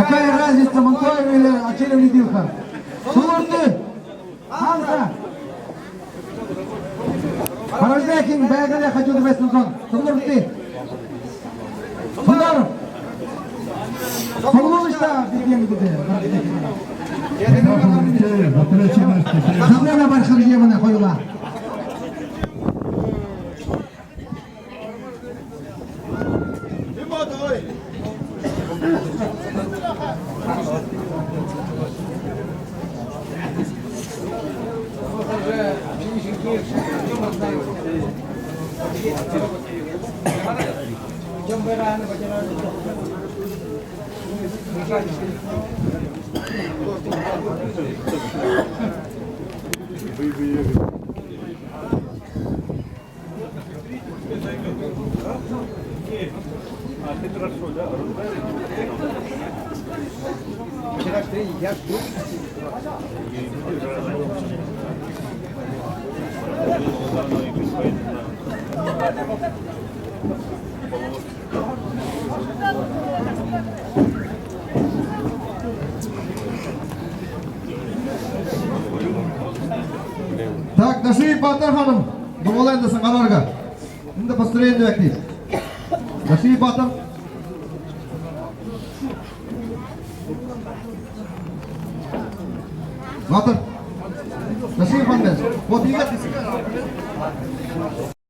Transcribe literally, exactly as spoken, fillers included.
Какая разница, Монтоев или Очиров Лидилха? Сугларагты! Анса! Порожняхин, Байгал, я хочу тебя сезон. Сугларагты! Сугларагты! Сугларагты! Хабараа бархар ябана, хоюулаа. Так, Дашиев Батар ханым, дуулаа даа, гараарай. Эндэ построение бэхэ. Дашиев Батар. Батар. Дашиев ханым. Вот, иигээд.